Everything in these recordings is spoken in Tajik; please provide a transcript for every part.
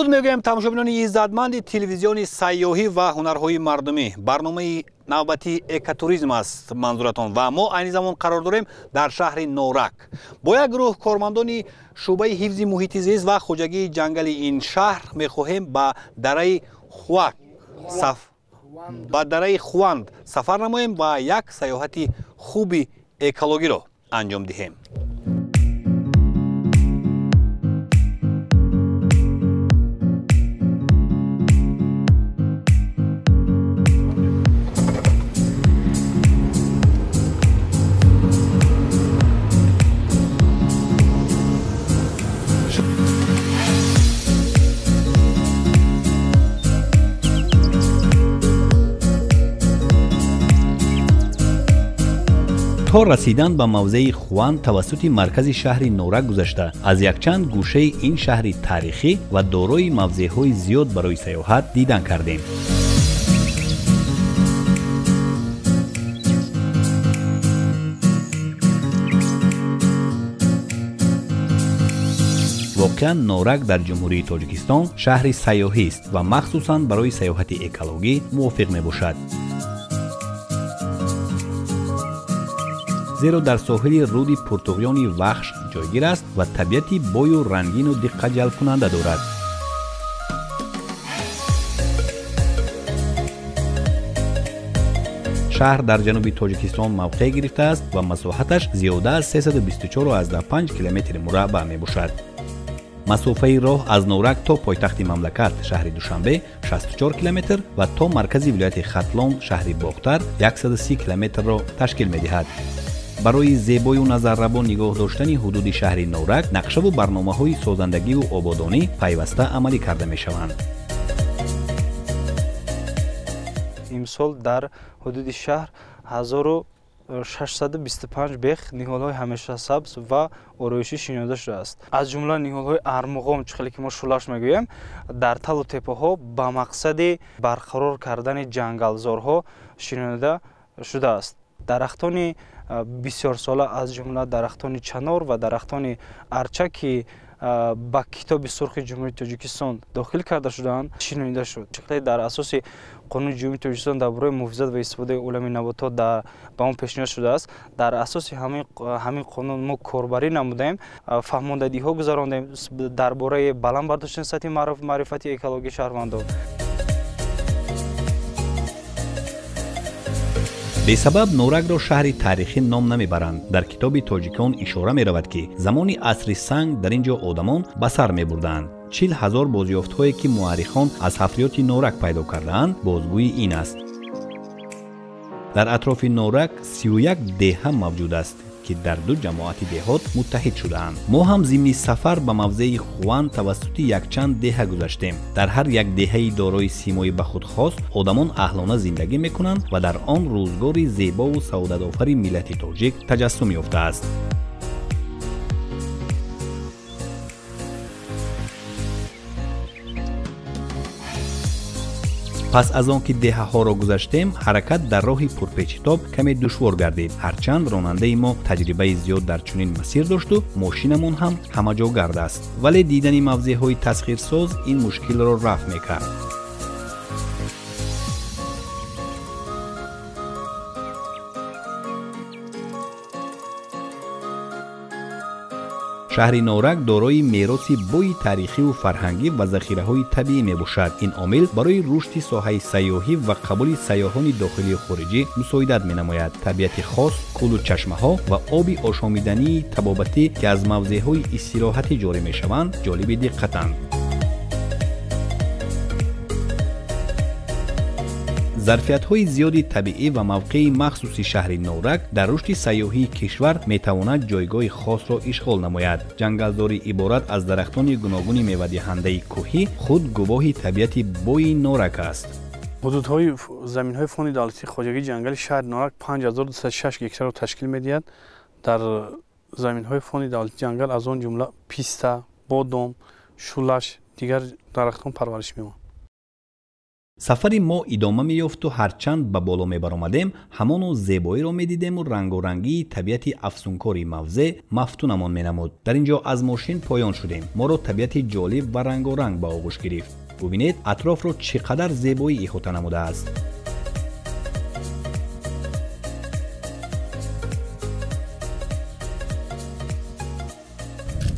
Дуруд мегӯем тамошобинони иззатманди телевизиони сайёҳӣ ва ҳунарҳои мардумӣ. Барномаи навбатии экотуризм аст манзуратон ва мо айни замон қарор дорем дар шаҳри Норак. Бо як гурӯҳ кормандони шӯъбаи ҳифзи муҳити зист ва хоҷагии ҷангали ин шаҳр мехоҳем ба дараи Хуак ба дараи Хуанд сафар намоем ва як сайёҳати хуби экологиро анҷом диҳем. То расидан ба мавзеи Хуанд тавассути маркази шаҳри Норак гузашта, аз якчанд гӯшаи ин шаҳри таърихӣ ва дорои мавзеъҳои зиёд барои сайёҳат дидан кардем. Воқеан Норак дар Ҷумҳурии Тоҷикистон шаҳри сайёҳист ва махсусан барои сайёҳати экологӣ мувофиқ мебошад. Зеро дар соҳили руди Пуртуғёни Вахш ҷойгир аст ва табиати бою рангину диққатҷалбкунанда дорад. Шаҳр дар ҷануби Тоҷикистон мавқеъ гирифтааст ва масоҳаташ зиёда аз 324,5 километри мураббаъ мебошад. Масофаи роҳ аз Норак то пойтахти мамлакат шаҳри Душанбе 64 километр ва то маркази вилояти Хатлон шаҳри Бохтар 130 километрро ташкил медиҳад. Барои зебою назаррабо нигоҳ доштани ҳудуди шаҳри Норак нақшаву барномаҳои созандагиву ободонӣ пайваста амалӣ карда мешаванд. Имсол дар ҳудуди шаҳр 1625 бех ниҳолҳои ҳамешасабз ва ороишӣ шинонда шудааст. Аз ҷумла ниҳолҳои армуғон, чӣ хеле ки мо шулаш мегӯем, дар талу теппаҳо ба мақсади барқарор кардани ҷангалзорҳо шинонда шудааст. Дарахтони бисёрсола, аз ҷумла дарахтони чанор ва дарахтони арча, ки ба Китоби сурхи Ҷумҳурии Тоҷикистон дохил карда шудаанд, шинонида шуд. Дар асоси қонуни Ҷумҳурии Тоҷикистон дар бораи муҳофизат ва истифодаи олами наботот ба он пешниҳод шудааст. Дар асоси ҳамин қонун мо корбарӣ намудаем, фаҳмондадиҳо гузарондем дар бораи баланд бардоштани сатҳи маърифати экологии шаҳрвандон. Бесабаб Норакро шаҳри таърихӣ ном намебаранд. Дар китоби тоҷикон ишора меравад, ки замони асри санг дар ин ҷо одамон ба сар мебурданд. 40 ҳазор бозёфтҳое, ки муаррихон аз ҳафриёти Норак пайдо кардаанд, бозгӯи ин аст. Дар атрофи Норак 31 деҳа мавҷуд аст, ки дар ду ҷамоати деҳот муттаҳид шудаанд. Мо ҳам зимни сафар ба мавзеи Хуанд тавассути якчанд деҳа гузаштем. Дар ҳар як деҳаи дорои симои ба худ хос одамон аҳлона зиндагӣ мекунанд ва дар он рӯзгори зебову саодатофари миллати тоҷик таҷассум ёфтааст. Пас аз он ки деҳаҳоро гузаштем, ҳаракат дар роҳи пурпечитоб каме душвор гардид. Ҳарчанд ронандаи мо таҷрибаи зиёд дар чунин масир дошту мошинамон ҳам ҳамаҷогард аст, вале дидани мавзеъҳои тасхирсоз ин мушкилро рафъ мекард. Шаҳри Норак дорои мероси бои таърихиву фарҳангӣ ва захираҳои табиӣ мебошад. Ин омил барои рушди соҳаи сайёҳӣ ва қабули сайёҳони дохилию хориҷӣ мусоидат менамояд. Табиати хос, кӯлу чашмаҳо ва оби ошомидании табобатӣ, ки аз мавзеъҳои истироҳатӣ ҷорӣ мешаванд, ҷолиби диққатанд. Зарфиятҳои зиёди табиӣ ва мавқеи махсуси шаҳри Норак дар рушди сайёҳии кишвар метавонад ҷойгоҳи хосро ишғол намояд. Ҷангалзорӣ иборат аз дарахтони гуногуни мевадиҳандаи кӯҳӣ худ гувоҳи табиати бои Норак аст. Ҳудудҳои заминҳои фонди давлатии хоҷагии ҷангали шаҳри Норак 5206 гектарро ташкил медиҳад. Дар заминҳои фонди давлатии ҷангал аз он ҷумла писта, бодом, шулаш, дигар дарахтон парвариш меёбанд. Сафари мо идома меёфту ҳарчанд ба боло мебаромадем, ҳамоно зебоиро медидему рангорангии табиати афсункори мавзеъ мафтунамон менамуд. Дар ин ҷо аз мошин поён шудем. Моро табиати ҷолиб ва рангоранг ба оғӯш гирифт. Бубинед, атрофро чӣ қадар зебоӣ иҳота намудааст.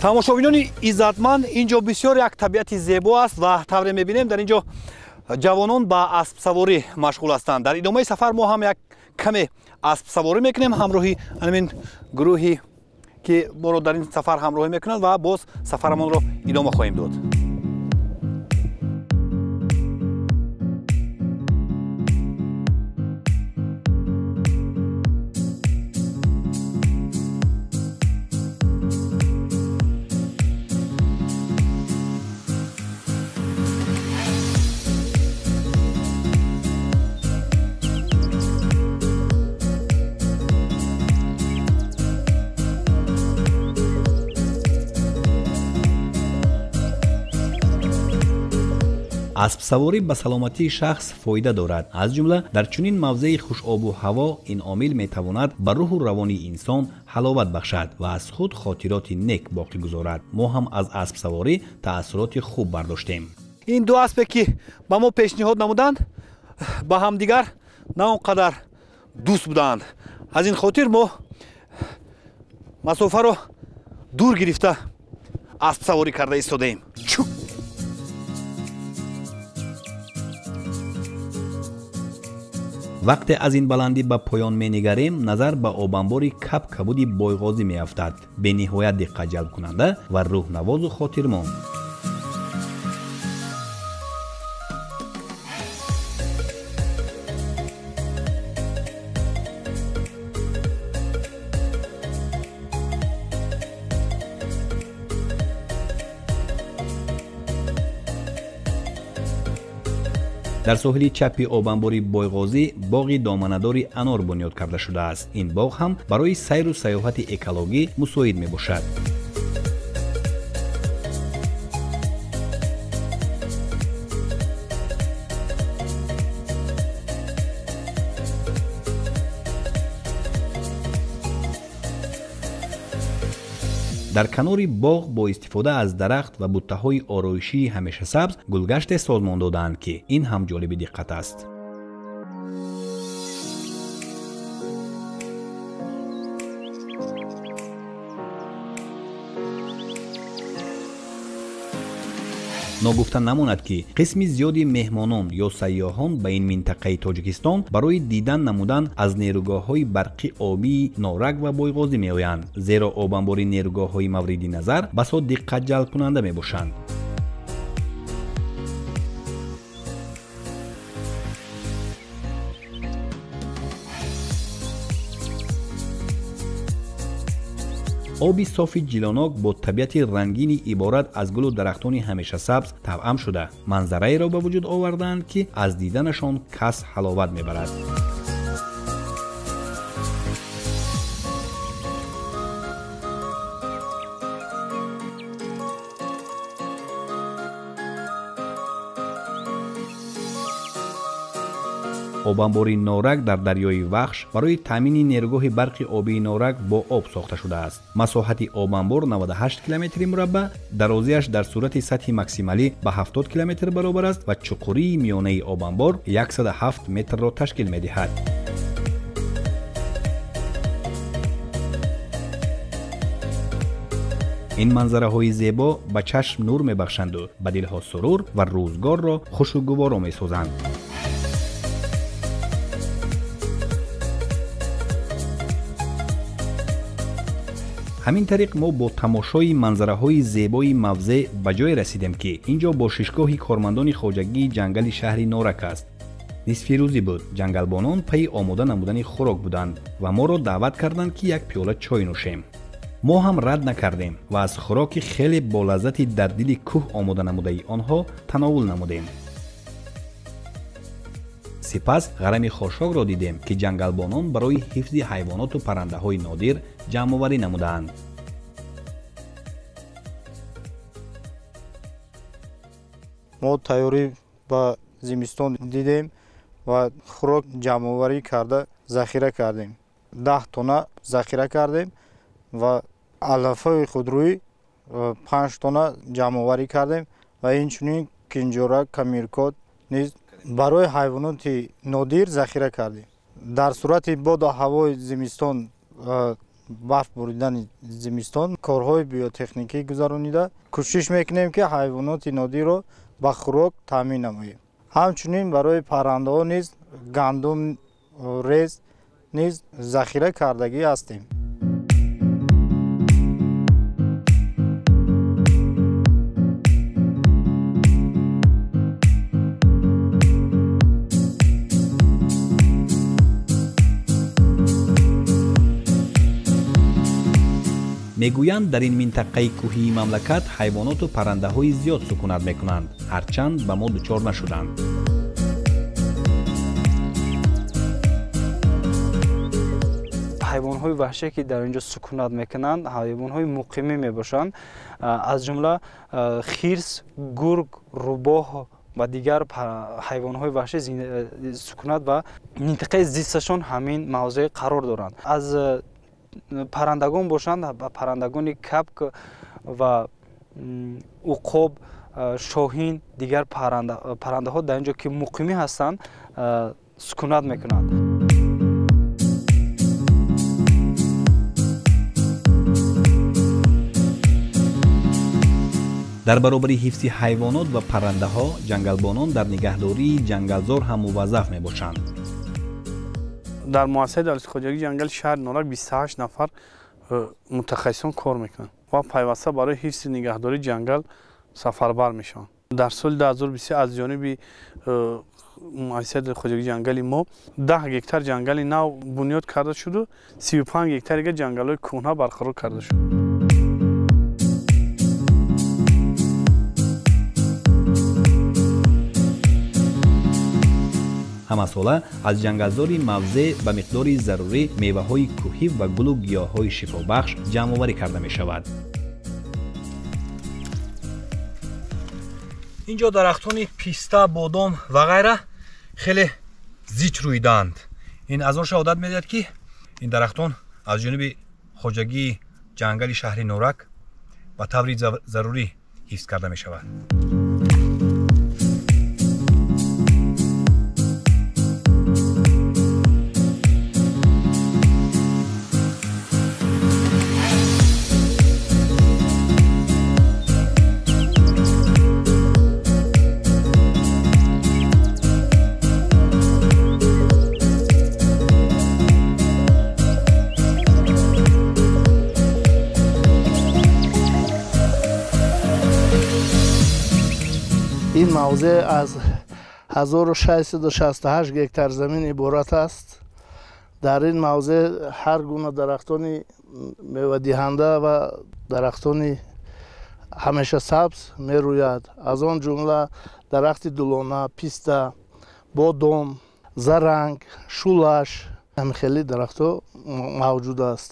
Тамошобинони иззатманд, ин ҷо бисёр як табиати зебо аст ва тавре мебинем, дар ин ҷо ҷавонон ба аспсаворӣ машғул ҳастанд. Дар идомаи сафар мо ҳам як каме аспсаворӣ мекунем ҳамроҳи ҳамин гурӯҳе ки моро дар ин сафар ҳамроҳӣ мекунанд ва боз сафарамонро идома хоҳем дод. Аспсаворӣ ба саломатии шахс фоида дорад. Аз ҷумла дар чунин мавзеи хушобу ҳаво ин омил метавонад ба рӯҳу равони инсон ҳаловат бахшад ва аз худ хотироти нек боқӣ гузорад. Мо ҳам аз аспсаворӣ таассуроти хуб бардоштем. Ин ду аспе ки ба мо пешниҳод намуданд, ба ҳамдигар на он қадар дӯст буданд. Аз ин хотир мо масофаро дур гирифта аспсаворӣ карда истодаем. Вақте аз ин баландӣ ба поён менигарем, назар ба обанбори каб-кабуди Бойғозӣ меафтад, бениҳоят диққатҷалбкунанда ва рӯҳнавозу хотирмон. Дар соҳили чапи обанбори Бойғозӣ боғи доманадори анор бунёд карда шудааст. Ин боғ ҳам барои сайру сайёҳати экологӣ мусоид мебошад. Дар канори боғ бо истифода аз дарахт ва буттаҳои ороишии ҳамешасабз гулгаште созмон додаанд, ки ин ҳам ҷолиби диққат аст. Ногуфта намонад, ки қисми зиёди меҳмонон ё сайёҳон ба ин минтақаи Тоҷикистон барои дидан намудан аз нерӯгоҳҳои барқи обии Норак ва Бойғозӣ меоянд, зеро обанбори нерӯгоҳҳои мавриди назар басо диққатҷалбкунанда мебошанд. Оби софи ҷилонок бо табиати рангини иборат аз гулу дарахтони ҳамешасабз тавъам шуда, манзараеро ба вуҷуд овардаанд, ки аз диданашон кас ҳаловат мебарад. Обанбори Норак дар дарёи Вахш барои таъмини нерӯгоҳи барқи обии Норак бо об сохта шудааст. Масоҳати обанбор 98 километри мураббаъ, дарозиаш дар сурати сатҳи максималӣ ба 70 километр баробар аст ва чуқурии миёнаи обанбор 107 метрро ташкил медиҳад. Ин манзараҳои зебо ба чашм нур мебахшанду ба дилҳо сурур ва рӯзгорро хушу гуворо месозанд. Ҳамин тариқ мо бо тамошои манзараҳои зебои мавзеъ ба ҷое расидем, ки ин ҷо бошишгоҳи кормандони хоҷагии ҷангали шаҳри Норак аст. Нисфи рӯзӣ буд. Ҷангалбонон пайи омода намудани хӯрок буданд ва моро даъват карданд, ки як пиёла чой нӯшем. Мо ҳам рад накардем ва аз хӯроки хеле болаззати дар дили кӯҳ омода намудаи онҳо тановул намудем. Сипас ғарами хошокро дидем, ки ҷангалбонон барои ҳифзи ҳайвоноту паррандаҳои нодир ҷамъоварӣ намудаанд. Мо тайёрӣ ба зимистон дидем ва хӯрок ҷамъоварӣ карда захира кардем. 10 тонна захира кардем ва алафҳои худрӯӣ 5 тонна ҷамъоварӣ кардем ва инчунин кинҷора, камиркот низ барои ҳайвоноти нодир захира кардем. Дар сурати боду ҳавои зимистон, барф буридани зимистон, корҳои биотехникӣ гузаронида кӯшиш мекунем, ки ҳайвоноти нодирро ба хӯрок таъмин намоем. Ҳамчунин барои паррандаҳо низ гандум, рез низ захира кардагӣ ҳастем. Мегӯянд, дар ин минтақаи кӯҳии мамлакат ҳайвоноту паррандаҳои зиёд сукунат мекунанд, ҳарчанд ба мо дучор нашуданд. Ҳайвонҳои ваҳшие, ки дар ин ҷо сукунат мекунанд, ҳайвонҳои муқимӣ мебошанд, аз ҷумла хирс, гург, рӯбоҳ ва дигар ҳайвонҳои ваҳшӣ сукунат ва минтақаи зисташон ҳамин мавзеъ қарор доранд. Аз паррандагон бошанд, паррандагони капк ва уқоб, шоҳин, дигар паррандаҳо дар ин ҷо, ки муқимӣ ҳастанд, сукунат мекунанд. Дар баробари ҳифзи ҳайвонот ва паррандаҳо, ҷангалбонон дар нигаҳдории ҷангалзор ҳам муваззаф мебошанд. Дар муассисаи давлатии хоҷагии ҷангали шаҳри Норак 28 нафар мутахассисон кор мекунанд ва пайваста барои ҳифзи нигаҳдории ҷангал сафарбар мешаванд. Дар соли 2023 аз ҷониби муассисаи давлатии хоҷагии ҷангали мо 10 гектар ҷангали нав бунёд карда шуду 35 гектар дига ҷангалҳои кӯҳна барқарор карда шуд. Ҳамасола аз ҷангалзори мавзеъ ба миқдори зарурӣ меваҳои кӯҳӣ ва гулу гиёҳҳои шифобахш ҷамъоварӣ карда мешавад. Ин ҷо дарахтони писта, бодом ва ғайра хеле зич рӯидаанд. Ин аз он шаҳодат медиҳад, ки ин дарахтон аз ҷониби хоҷагии ҷангали шаҳри Норак ба таври зарурӣ ҳифз карда мешавад. Ин мавзеъ аз 1668 гектар замин иборат аст. Дар ин мавзеъ ҳар гуна дарахтони мевадиҳанда ва дарахтони ҳамеша сабз мерӯяд. Аз он ҷумла дарахти дулона, писта, бодом, заранг, шулаш, ҳамхели дарахтҳо мавҷуд аст.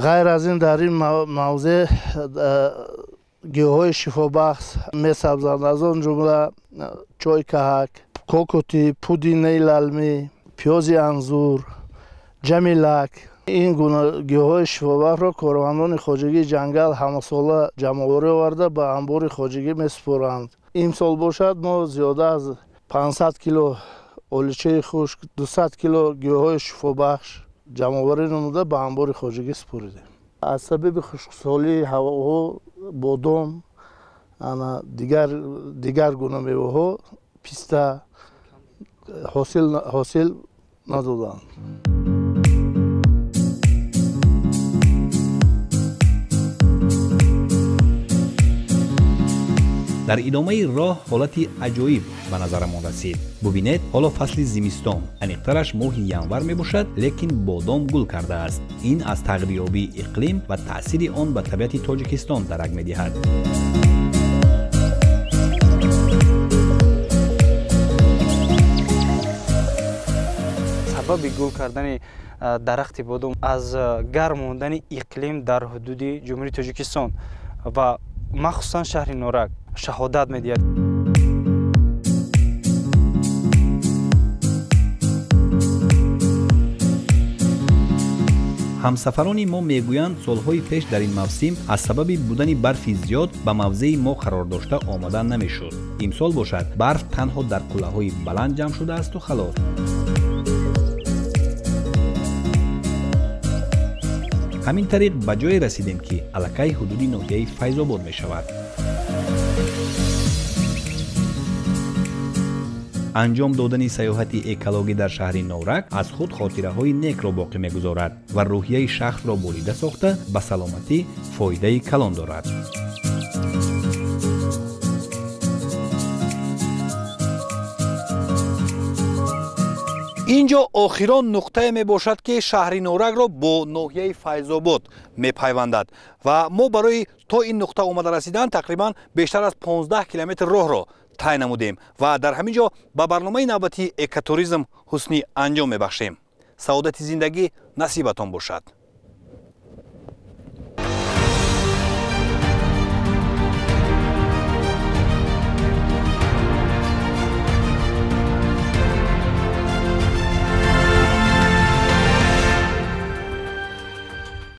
Ғайр аз ин дар ин мавзеъ гиёҳҳои шифобахш месабзанд, аз он ҷумла чойи каҳак, кокоти, пудинаи лалмӣ, пиёзи анзур, ҷамилак. Ин гуна гиёҳҳои шифобахшро кормандони хоҷагии ҷангал ҳамасола ҷамъоварӣ оварда ба анбори хоҷагӣ месупоранд. Имсол бошад мо зиёда аз 500 кило оличаи хушк, 200 кило гиёҳҳои шифобахш ҷамъоварӣ намуда ба анбори хоҷагӣ супоридем. Аз сабаби хушксолии ҳавоҳо бодом, дигар гуна меваҳо, писта ҳосил надоданд. Дар идомаи роҳ ҳолати аҷоиб ба назарамон расид. Бубинед, ҳоло фасли зимистон, аниқтараш моҳи январ мебошад, лекин бодом гул кардааст. Ин аз тағйирёбии иқлим ва таъсири он ба табиати Тоҷикистон дарак медиҳад. Сабаби гул кардани дарахти бодом аз гарм мондани иқлим дар ҳудуди Ҷумҳурии Тоҷикистон ва махсусан шаҳри Норак шаҳодат медиҳад. Ҳамсафарони мо мегӯянд, солҳои пеш дар ин мавсим аз сабаби будани барфи зиёд ба мавзеи мо қарор дошта омада намешуд. Имсол бошад, барф танҳо дар қуллаҳои баланд ҷамъ шудаасту халос. Ҳамин тариқ ба ҷое расидем, ки аллакай ҳудуди ноҳияи Файзобод мешавад. Анҷом додани саёҳати экологӣ дар шаҳри Норак аз худ хотираҳои некро боқӣ мегузорад ва рӯҳияи шахсро болида сохта, ба саломатӣ фоидаи калон дорад. Ин ҷо охирон нуқтае мебошад, ки шаҳри Норакро бо ноҳияи Файзобод мепайвандад, ва мо барои то ин нуқта омада расидан тақрибан бештар аз 15 километр роҳро тай намудем ва дар ҳамин ҷо ба барномаи навбатии экотуризм ҳусни анҷом мебахшем. Саодати зиндагӣ насибатон бошад.